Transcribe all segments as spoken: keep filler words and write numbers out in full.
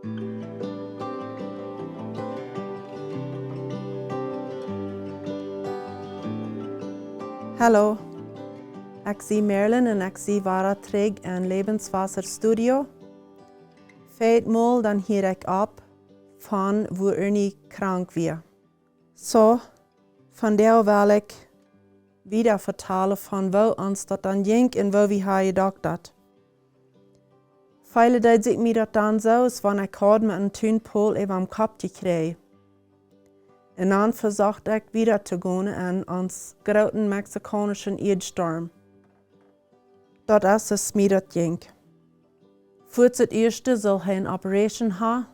Hallo, ekj sie Marilyn un ekj sie wada trigj en Lebenswasser Studio. Feit mol, dan hia ekj opp von wua Ernie krank wia. Soo, vondoag well ekj wieda vetalen von woo ons daut dan jinkj un woo wie haben jedoktat. Väle deed sikj mie daut dan soo, aus wan ekj haud met een Tunpol äwa dän Kopp jekjräajen. Un dan vesocht ekj wieda to gonen en ons grooten mexikaunischen Ieedstorm. Daut es, aus mie daut jinkj. Fa daut ieeschte sull hee eene Operation haben.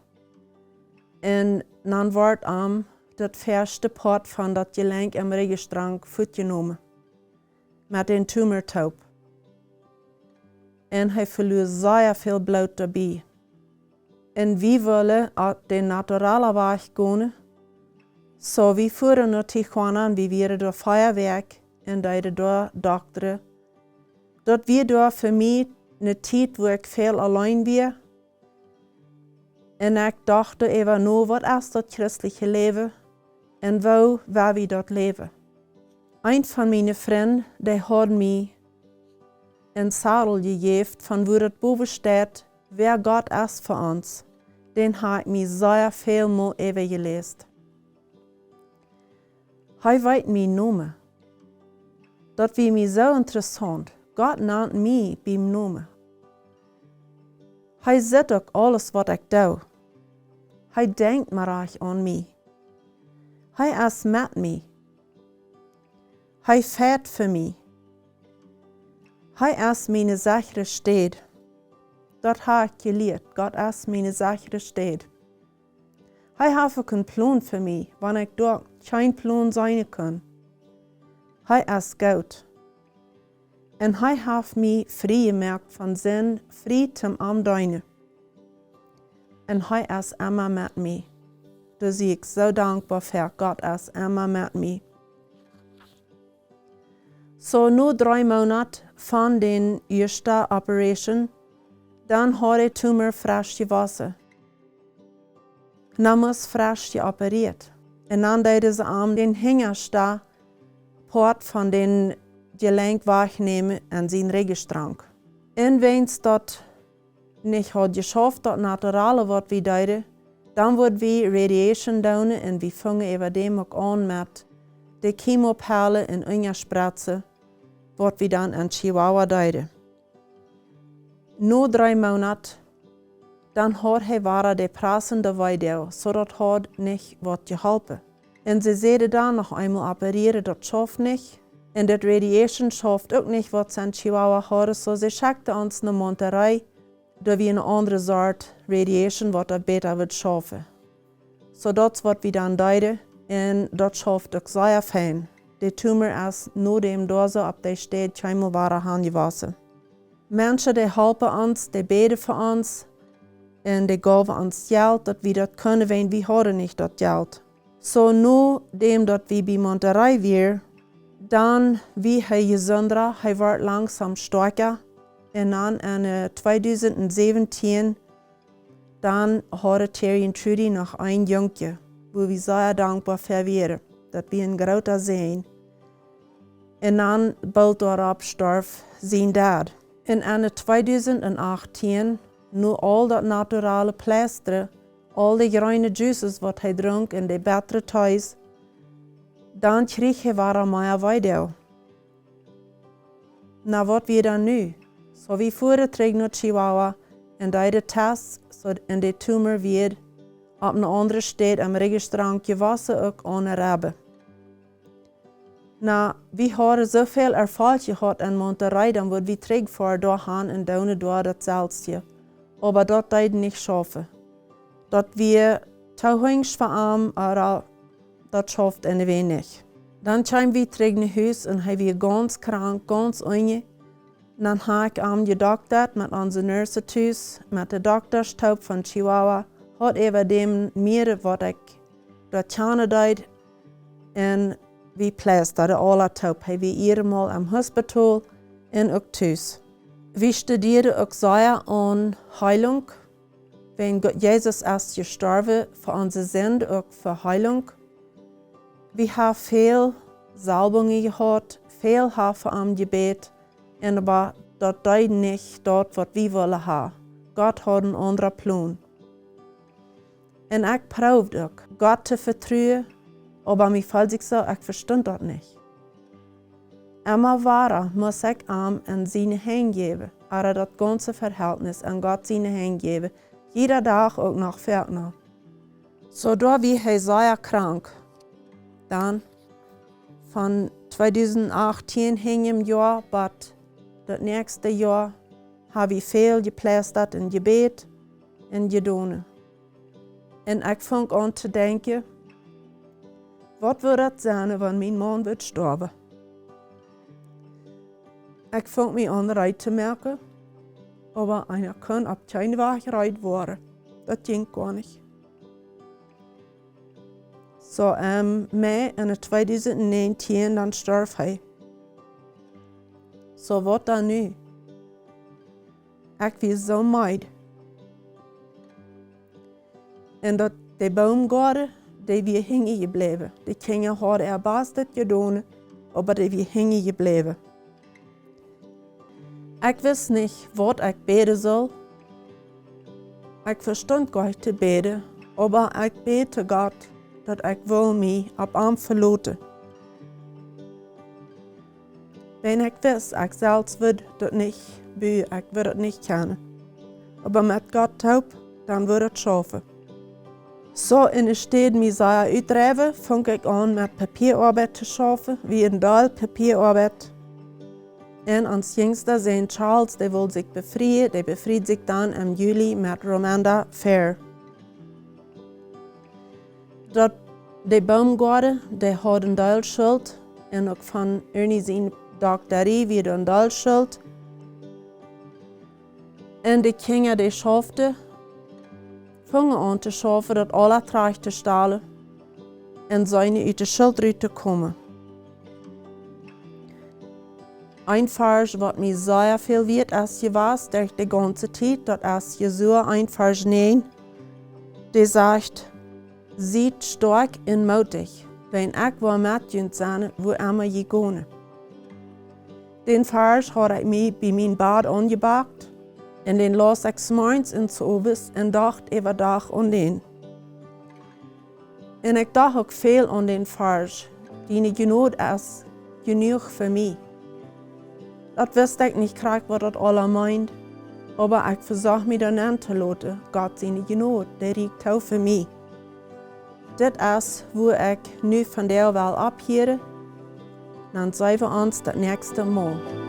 Un dan wort am daut väaschte Poat von daut Jelenkj aum Rigjenstrank fuatjenomen. Met dän Tumor toop. Un hee veloa sea väl Bloot doabie. Un wie wullen opp dän naturalen Wajch gonen. Soo, wie fuaren no Tijuana un wie wieren doa vea Wäakj un deeden doa doktren. Daut wia doa fa mie eene Tiet, wua ekj väl auleen wia. Un ekj docht doaräwa no, waut es daut christelje Läwen un woo woa wie daut läwen? Een von miene Frind, dee haud mie een Zadel jejäft von wua daut bowen steit, wäa Gott es fa ons. Dän hab ekj mie sea väl mol äwajeläst. Hee weet mienen Nomen. Daut wia mie soo interessaunt. Gott nant mie biem Nomen. Hee sitt uk aules waut ekj doo. Hee denkjt mau rajcht aun mie. Hee es met mie. Hee feit fa mie. Hee es miene sechre Städ. Daut hab ekj jelieet. Gott es miene sechre Städ. Hee haft uk een Plon fa mie, wan ekj doa kjeen Plon seenen kaun. Hee es goot. Un hee haft mie frie jemoakt von Sind, frie toom am deenen. Un hee es emma met mie. Doa sie ekj soo dankboa fa, Gott es emma met mie. Soo, no dree Moonat von dän ieeschten Operation, dan haud de Tumor fresch jewossen. Dan must fresch jeoperieet. Un dan deeden see am dän hinjaschten Poat von dän Jelenkj wajchnämen un sien Rigjenstrank. Un wiels daut nich haud jeschauft, daut naturale waut wie deeden, dan wudd wie Radiation doonen un wie fungen äwa däm uk aun met de Chemopellen un Unjaspretzen, waut wie dan en Chihuahua deeden. No dree Moonat, dan haud hee wada de prassende Weedoag, soo daut haud nich waut jeholpen. Un see säden dan noch eemol: Operieren, daut schauft nich. Un daut Radiation schauft uk nich, waut see en Chihuahua hauden, soo see schekjten ons no Monterrey, doa wia eene aundre Sort Radiation, waut daut bäta wudd schaufen. Soo daut es waut wie dan deeden, un daut schauft uk sea fein. De Tumor es no däm doa soo opp dee Städ kjeenmol wada aunjewossen. Menschen, dee holpen ons, dee bäden fa ons, un dee jeewen ons Jelt, daut wie daut kunnen, wiels wie hauden nich daut Jelt. Soo, no däm daut wie bie Monterrey wieren, dan wia hee jesunda, hee wort langsom stoakja. Un dan en, äh, tweedusent säwentieen, dan hauden Terry un Trudy noch een Jungkje, wua wie sea dankboa fa wieren. Daut wia een groota Säajen. Un dan boolt doaropp storf sien Dad. Un en tweedusent achtieen, no aul daut naturale Pleistren, aul de jreene Juices waut hee drunk un de bettre Tees, dan kjrieech hee wada mea Weedoag. Na, waut wia dan nu? Soo, wie fuaren trigj no Chihuahua un deeden Tests, soo, un de Tumor wia opp eene aundre Städ aum Rigjenstrank jewossen, uk aune Rebben. Na, wie hauden soo väl Erfolg jehaut en Monterrey, dan wudd wie trigj foaren doahan un doonen doa daut selwje. Oba daut deed nich schaufen. Daut wia too hunjsch fa am, oba daut schauft eenwäaj nich. Dan kjeemen wie trigj no Hus un hee wia gaunz krank, gaunz unjen. Dan hab ekj am jedoktat met onse Nurse tus, met de Doktasch toop von Chihuahua, haud äwa däm mea waut ekj daut kjanen deed, un wie pleistaden aula toop. Hee wia eenmol em Hospital un uk tus. Wie studieeden uk sea aun Heilunk, Wäajen Gott, Jesus es jestorwen fa onse Sind, uk fa Heilunk. Wie haben väl Salbungen jehaut, väl haben fa am jebät, un oba daut deed nich daut, waut wie wullen haben. Gott haud een aundren Plon. Un ekj proowd uk, Gott to vetruen, oba mie feeld sikj soo, ekj vestunt daut nich. Emma wada must ekj am en siene Henj jäwen, ooda daut gaunze Verhältnis en Gott siene Henj jäwen, jieda Dach uk noch foaken. Soo doa wia hee sea krank. Dan von tweedusent achtieen hinjen Joa bat daut näakjste Joa ha wie väl jepleistat un jebät un jedonen. Un ekj funk aun to denkjen, waut wudd daut sennen, wan mien Maun wudd stoawen? Ekj funk mie aun reed to moaken, oba eena kunn opp kjeen Wajch reed woaren. Daut jinkj goanich. Soo, em Mei en tweedusent näajentieen, dan storf hee. Soo, waut dan nu? Ekj wia soo meed. Un daut, de Boomgoaden, dee wia hinjen jebläwen. De Kjinja hauden äa Bastet jedonen, oba dee wia hinjen jebläwen. Ekj wist nich, waut ekj bäden sull. Ekj vestunt goanich to bäden, oba ekj bäd to Gott, daut ekj wull mie opp am veloten. Wan ekj wist, ekj selfst wudd daut nich buen, ekj wudd daut nich kjennen. Oba met Gott toop, dan wudd daut schaufen. Soo, enne Städ mie sea utdriewen, funk ekj aun met Papieroabeit to schaufen, wia een Deel Papieroabeit. Un ons jinjsta Sän Charles, dee wull sikj befrieen, dee befried sikj dan em Juli met Romanda Fair. Daut, de Boomgoaden, dee haud een Deel Schult, un uk von Ernie sien Doktarie wia een Deel Schult. Un de Kjinja, dee schauften, fungen aun to schaufen, daut aula trajcht to stalen un seenen ut de Schult rut to komen. Een Varsch, waut mie sea väl wieet es jewast derch de gaunze Tiet, daut es Josua een Varsch näajen, dee sajcht: "Siet stoakj un mootich, wiels ekj woa met junt sennen, wua emma jie gonen." Dän Varsch haud ekj mie bie mien Bad aunjebakt, un dän laus ekj 's morjens un 's owes un docht äwa Dach aun dän. Un ekj docht uk väl aun dän Varsch: "Diene Jnod es jenuach fa mie." Daut wist ekj nich krakjt, waut daut aula meend, oba ekj vesocht mie doa nenn to loten. Gott siene Jnod, dee rieekjt too fa mie. Dit es, wua ekj nu vondoag well opphieren. Dan seenen wie ons daut näakjste Mol.